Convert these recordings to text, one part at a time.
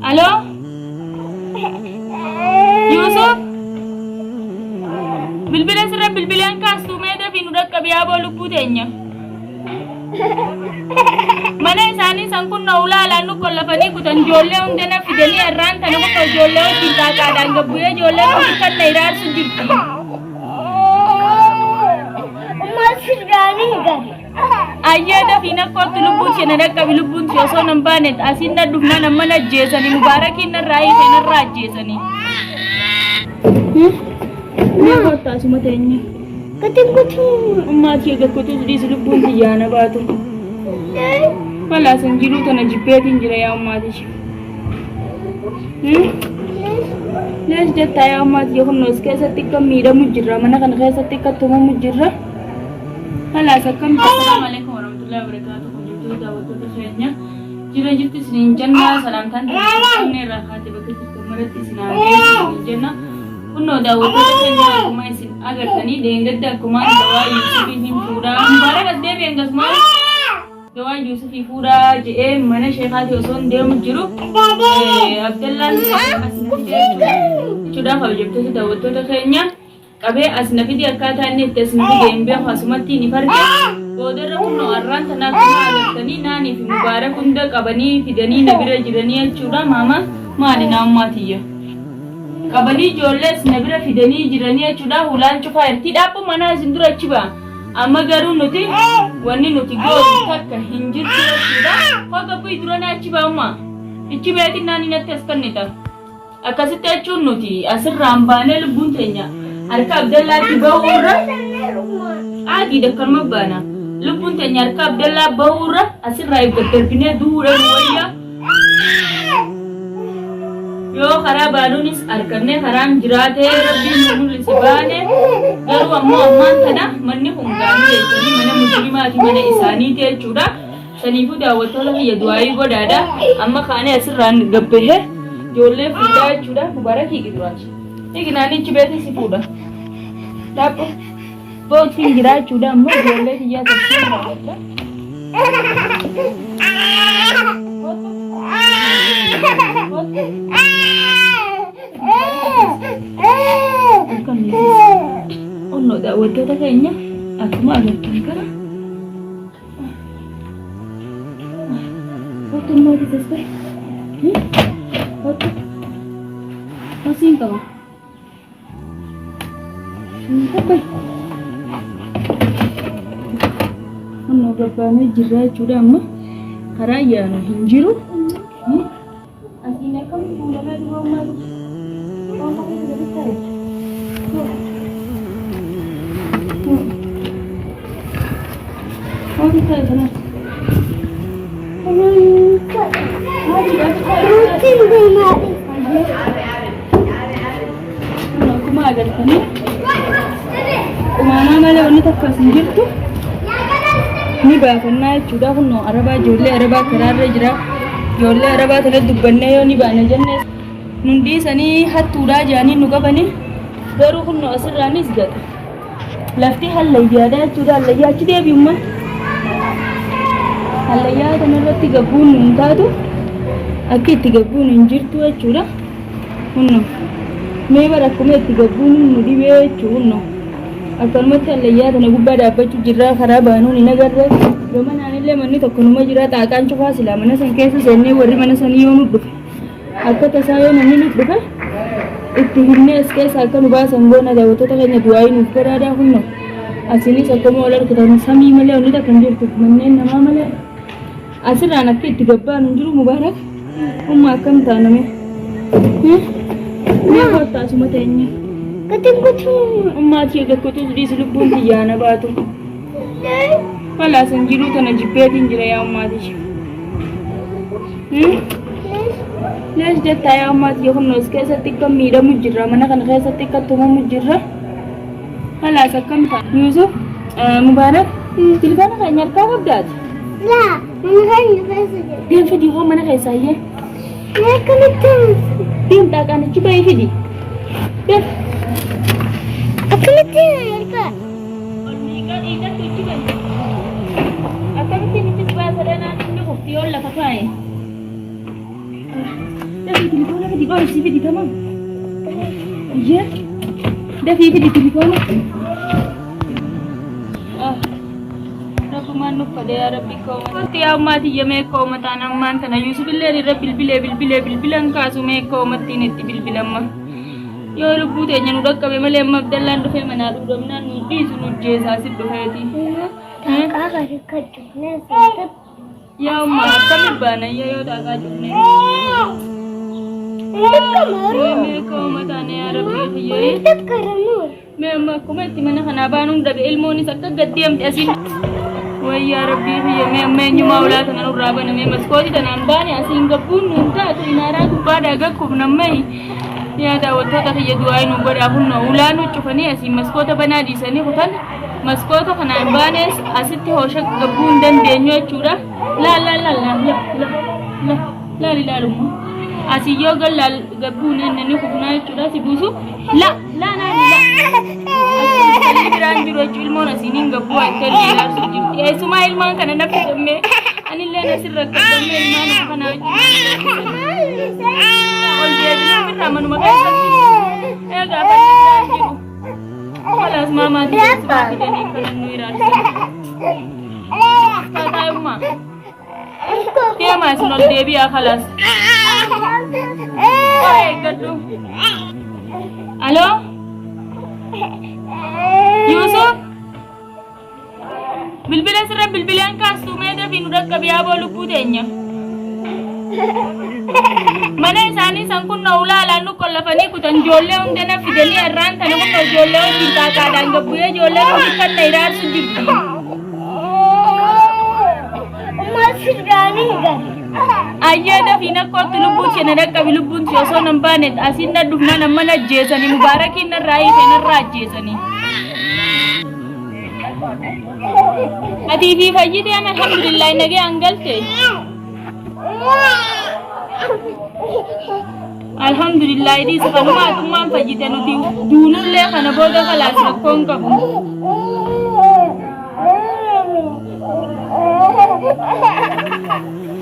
Aloo? Yuusuf? Bilbila sirra bilbilaan kaastuu mee dafii nu dhaqqabi yaaboo lubbuu teenya. Mana isaanii san kun na ulaalaan nu qollafanii kutan ijoollee hunda na fidanii har'aan tana kun ijoollee wajjin qaaqaadhaan gabbu'ee ijoolleen hundi kan na iraarsu jirti. Ayyee dafii na kottu lubbuun ishee na dhaqqabi lubbuun ishee osoo nan baane asiin na dhufnaan amma na ajjeesanii mubaarakiin narraa hiikee narraa ajjeesanii. Mee kottu asuma teenya. Ummaa kiyya gakkutus dhiisi lubbuun tiyyaa na baatu. Walaa san jiruu tana jibbeetiin jira yaa ummaa tiyya. Lees jettaa yaa ummaa tiyya kunnoo as keessatti akka miidhamu jirra mana kana keessatti akka tumamu jirra. Kalaas akkam Assalaamu alaikum warahmatullahi wabarakatuh. Hordoftoota daawwattoota keenya jira jirti isiniin jenna salaamtaan ta'e irraa kaatee bakka jirtan maratti isin haa geessu isiniin jenna. Kunnoo daawwattoota keenya akkuma isin agartanii dheengadda akkuma dawaa Yuusufii hin fuudhaa. Mubaarak as deebi'e hangasuma dawaa Yuusufii fuudhaa je'ee mana sheekaatii osoo hin deemu jiru Abdallaan as na fidee jechuudha kabajamtoota daawwattoota keenya. Qabee as na fidi akkaataa inni itti as na fide hin beeku asumatti ni farge boodarra kunoo arraan tana akkuma agartanii naanii fi mubaarak hunda qabanii fidanii na bira jiranii jechuudha maama maali naammaa tiyya qabanii ijoollees na bira fidanii jiranii jechuudha hulaan cufaa irtii dhaabbu manaa isin dura achi ba'a amma garuu nuti wanni nuti goonu takka hin jirtu jechuudha hoga bu'i dura na achi ba'umma ichi beekin naanii natti as kennita. Akkasitti jechuun nuti asirraan baanee lubbuun teenya harka Abdallaatti bahuurra aadiidha akkanuma baana. Lubbuun teenya harka Abdallaa bahuurra asirraa if daddarbinee du'uudha nu wayya. Yoo karaa baanuunis argannee karaan jiraatee rabbiin nu mul'ise baane garuu ammoo ammaan tana manni kun gaanii beektanii mana mujrimaati mana isaaniiti jechuudha. Saniifuu daawwattoota kiyya du'aayii godhaadha. Amma kaanee asirraan gabbahe ijoollee fuudhaa jechuudha. Mubarak hiiki duraati. Hiiki naannichi beekni si fuudha. Dhaabbo. Bootiin jira jechuudha amma ijoollee kiyyaa tartiiba baafadha. Onnoo daawwattoota keenya akkuma agartan kana Kottu maatii tasbee. Kottu. Kosiin qaba. Kottu. Kunoo gabbaanee jirra jechuudha amma karaa yaanu hin jiru. Asiin akkam fuulamee dura maal? Waan tokko gadi ta'e. Waan ta'e kanas. Akkuma agartanii qumaamaa malee wanni tokko as hin jirtu ni baafannaa jechuudha. Kunoo arabaa ijoollee arabaa karaarra jira. Ijoollee arabaa tana dubbannee yoo ni baana jenne nun dhiisanii hattuudhaa jedhanii nu qabanii garuu kunoo asirraanis gata. Lafti hallayyaadha jechuudha. Hallayyaa achi deebi'umma. Hallayyaa kanarratti gabbuun nun taatu akka itti gabbuun hin jirtu jechuudha. Kunno mee bara akkuma itti gabbuun nu dhibee jechuudha. Kunno akkanumatti hallayyaa kana gubbaa dhaabbachuu jirra karaa baanuun hin agarre. Gamanaan illee manni tokko numa jira xaaqaan cufaa silaa mana san keessa seennee warri mana sanii yoo nu dhufe akka tasaa yoo namni nu dhufe itti himnee as keessa akka nu baasan goona daawwattoota keenya du'aayii nuuf godhaadhaa kunno asinis akkuma wal argitan samii malee wanni takka hin jirtu manneen namaa malee asirraan akka itti gabbaanu hin jiru mubaarak umma akkam taaname mee kottaa asuma teenya ummaa tiyya gakkutus dhiisi lubbuun tiyyaa na baatu Kalaas hin jiruu tana jibbeetiin jira yaa ummaa tiyya. Lees jettaa yaa ummaa tiyya kunnoo as keessatti akka miidhamu jirra mana kana keessatti akka tumamu jirra. Kalaas akkam ta'a. Yuusuf Mubaarak tilfaana keenya harkaa qabdaati. Laa, mana keenya keessa jira. Deem fidii hoo mana keessaa iyyee. Mee akkamitti Deem xaaqaan achi bahii fidi. Deem. Akkamitti harkaa? Ol miiqaa dhiigattu itti bani. Akkamittiin itti si baasa danaan inni kufti yoo lafa kaa'e. Tilifoona fidi dho'isii fidi tamam. Ayyee. Dafii fidi tilifoona. Ah. Rabbumaan nuuf fadhe yaa Rabbi kooma. Wanti yaa ummaa tiyya mee kooma taan ammaan tana Yuusuf illee irra bilbilee bilbilee bilbilan kaasu mee koomattiin itti bilbilamma. Yoo lubbuu teenya nu dhaqqabe malee amma Abdallaan dhufee manaa dhuudhamnaan nu dhiisu nu jeesaa si dhufeeti. Taaqaa kan rakkachuu seente. Yaa ummaa akkami baana yaa yoo taaqaa cufne. Mee kooma taane yaa Rabbi kiyyee. Mee amma akkuma itti mana kanaa baanuun dhabe ilmoonis akka gad deemte asiin. Wayyaa rabbii kiyya mee amma eenyumaa ulaa tana nurraa baname maskootii tanaan baane asiin gabbuun nuun taatu inaaraa gubbaadhaa gakkuuf nammayi. Yaa daawwattoota kiyya du'aa nu godhaa kunno ulaa nu cufanii asiin maskoota banaa dhiisanii kutan maskoota kanaan baanes asitti hoosha gabbuu hin dandeenyu jechuudha. Laal laal laal laal laal laal laal ilaalumma. Asii yoo gal laal gabbuun inni ni kufnaa jechuudha si buusu. La la naan la. Asii biraan jiru jechuudha ilmoon asiin hin gabbuu akka illee ilaalsu jirti. Eessumaa ilmaan kana na fidamee anillee asirra kaddamee ilmaan kana wajjin. Ol deebinuu birraa manuma keessatti. Egaa falli biraan jiru. Kalaas maamaatii keessumaa fidanii kan nu ilaalchu. Taataa ummaa. Deemaa isin ol deebi'aa kalaas. Waa eeggadhu. Aloo? Yuusuf? Bilbila sirra bilbilaan kaastuu mee dafii nu dhaqqabi yaaboo lubbuu teenya. Mana isaanii san kun na ulaalaan nu qollafanii kutan ijoollee hunda na fidanii har'aan tana kun ijoollee wajjin taakaadhaan gabbu'ee ijoollee hundi kan na iraarsu jirti. Ayyee dafii na kottu lubbuun ishee na dhaqqabi lubbuun ishee osoo nan baane asiin na dhufnaan amma na ajjeesanii mubaarakiin narraa hiikee narraa ajjeesanii. Atii fi fayyitee amma alhamdulillah nagayaan galte. Alhamdulillah dhiisi kanuma atummaan fayyite nuti duunullee kana booda kalaas rakkoon qabu.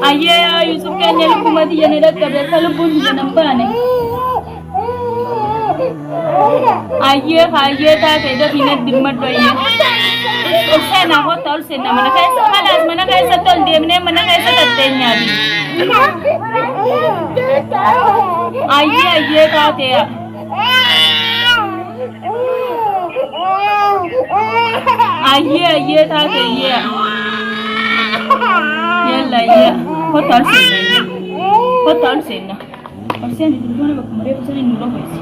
Ayyee yaa Yusuf keenya lubbuma tiyya na dhaqqabe akka lubbuun tiyya nan baane. Ayyee kaayyee taate dafii na dirmadhu ayyee. Ol seenaa kottaa ol seenaa mana keessa kalaas mana keessatti ol deemnee mana keessa tatteenyaati. Ayyee ayyee taate yaa. Ayyee ayyee taate ayyee. Yalla ayyee. Kottaa ol seenaa ayyee. Kottaa ol seenaa. Ol seeni telefoona bakkuma reefu sanii nu dhokoysi.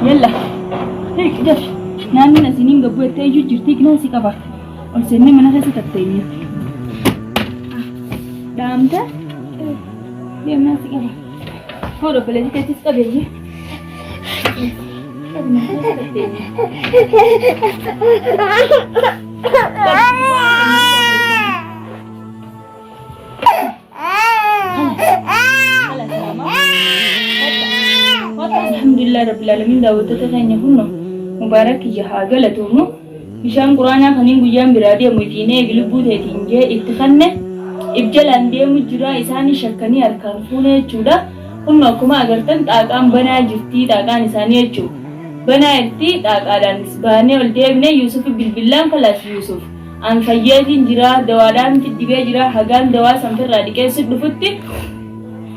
Yalla. Hiik dafi. Naannoon asiin hin gabbu jettee iyyuu jirti kinaa si qaba. Ol seennee mana keessa tatteenya. Dhaamta. Deemnaa si qaba. Haadha obboleettii keettis qabeeyye. Qabi mana keessa tatteenya. Alhamdulillah Rabbil Alamin daawwattoota keenya kunno mubaarak kiyya haa galatoomu. Bishaan quraanaa kaniin guyyaan biraa deemu ittiin eegi lubbuu teetiin jee itti kanne if jalaan deemu jira isaanii shakkanii harkaan fuune jechuudha. Kunno akkuma agartan xaaqaan banaa jirti xaaqaan isaanii jechuudha. Banaa jirti xaaqaadhaan baanee ol deebine Yuusufi bilbillaan kalaas Yuusuf. An fayyeetiin jira, dawaadhaan dibee jira, hagaan dawaa san firraa dhiqee si dhufutti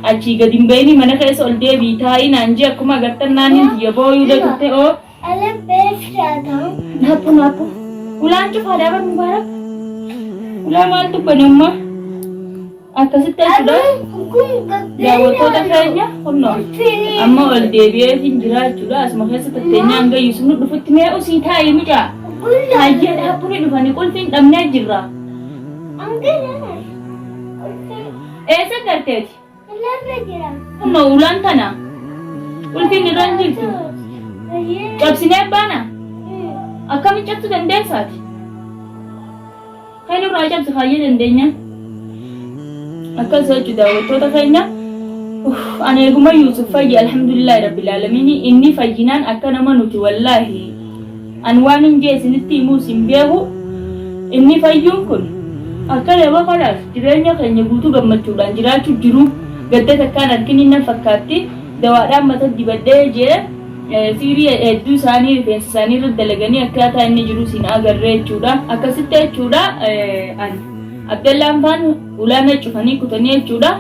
achii gad hin bayini mana keessa ol deebii taa'ii naan jee akkuma agartan naannin tiyya booyuu da turte oo. Naappu naappu. Ulaan cufaadhaa bar Mubaarak. Ulaa maaltu bane amma? Akkasitti jechuudha. Daawwattoota keenya kunnoo amma ol deebi'eetiin jira jechuudha. Asuma keessa tatteenyaa hanga Yuusuf nu dhufutti mee usii taa'ii mucaa. Hayyee dhaabbuni dhufanii qulfiin dhabnee jirra. Eessa garteeti? Kunnoo ulaan tana. Qulfiin irra hin jirtu. Cabsinee baana. Akkamitti cabsuu dandeessaati? Kan irraa cabsi kaayyee dandeenya. Akkas jechuun daawwattoota keenya. Ani eeguma Yuusuf fayye alhamdulillahi rabbil aalamiin inni fayyinaan akka nama nuti wallaahi an waan hin jee isinitti himuus hin beeku inni fayyuun kun akka nama kanaaf jireenya keenya guutuu gammachuudhaan jiraachuu jiru gadda takkaan harkini na fakkaatti. Dawaadhaan mata dibadhee jee siirii hedduu isaanii rifeensa isaanii irra dalaganii akkaataa inni jiru siin agarree jechuudha. Akkasitti jechuudha ani Abdallaan faan ulaana cufanii kutanii jechuudha.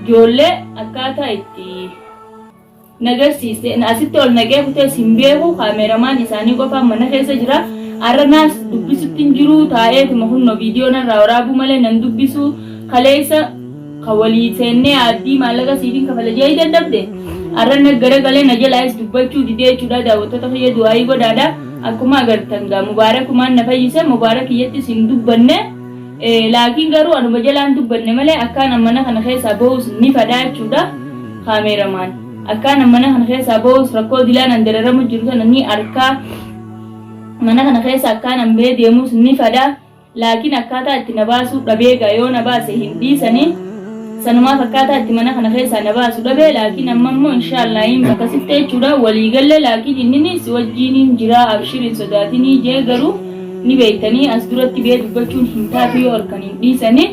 Ijoollee akkaataa itti nagarsiiste asitti ol naqee kutees hin beeku kaameramaan isaanii qofaan mana keessa jira. Arra naas dubbisutti hin jiru taa'eetuma kunno viidiyoo narraa waraabuu malee nan dubbisu kaleessa ka walii seennee aaddii maallaqa siifin kafala jee dadhabde. Arra na garagalee na jalaayis dubbachuu didee jechuudha. Daawwattoota kiyya, du'aayii godhaadha. Akkuma agartan gaa Mubaarakumaan na fayyise. Mubaarak kiyyattis hin dubbanne. Laakiin garuu anuma jalaan dubbanne malee akkaan mana kana keessaa bahus ni fadhaa jechuudha. Kaameramaan akkaan mana kana keessaa bahus rakkoo dilaan an dararamu jiru sana ni arkaa. Mana kana keessa akkaan an bahee deemus ni fadha. Laakiin akkaataa itti na baasuu dhabeegaa yoo na baase hin dhiisanii. Sanumaaf akkaataa itti mana kana keessaa na baasu dhabee. Laakiin amma immoo inshaallah hin akkasitti jechuudha waliigalle. Laakiin inninis wajjiiniin jira, abshir, hin sodaatinii jee. Garuu ni beektanii as duratti bee dubbachuun hin taatu yoo harkan hin dhiisanii.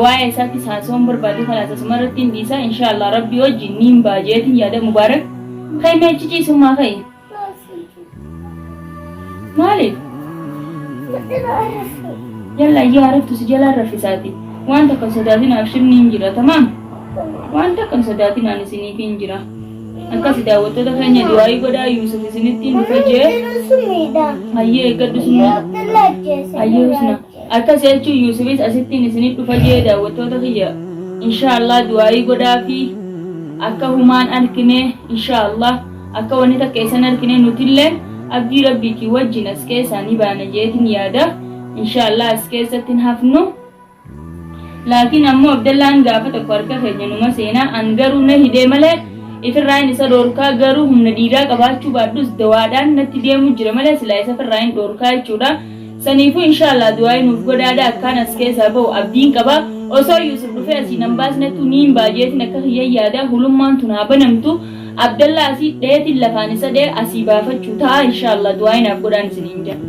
Waa'ee isaattis haasawuun barbaadu kalaas asuma irratti hin dhiisa. Inshaallah Rabbii wajjin niin baajeetiin yaada. Mubaarak, kai mee ciciisummaa kai. Maaliif? Yalla ayyee haraftu si jalaa raffisaati. Waan takka hin sodaatin, abshirni hin jira, tamaam. Waan takka hin sodaatin, ani isiniif hin jira. Akkasi daawwattoota keenya, du'aayii godhaa. Yuusuf isinittiin dhufa jee. Hayyee, eeggadhu summa. Hayyee husna. Akkas jechuun Yuusufis asittiin isinit dhufa jee daawwattoota kiyya. Inshaallah du'aayii godhaa fi akka humaan argine, inshaallah akka wanni takka isan argine, nutilleen abdii Rabbiitii wajjin as keessaa ni baana jeetin yaada. Inshaallah as keessatti hin hafnu. Laakiin ammoo Abdallaan gaafa tokko harka keenya numa seenaa. An garuu na hidhee malee ifirraa hin isa dhoorkaa. Garuu humna dhiiraa qabaachuu baadhus dawaadhaan natti deemu jira malee silaa isa firraa hin dhoorkaa jechuudha. Saniifuu inshaallah du'aayii nuuf godhaadha. Akkaan as keessaa bahu abdiin qaba. Osoo Yuusuf dhufee asii nan baasnettu niin baajeetin akka kiyyan yaada. Hulummaan tun haa banamtu. Abdallaa asii dheetin lafaan isa dhee asii baafachuu ta'a inshaallah. Du'aayii naaf godhaan isiniin jedha.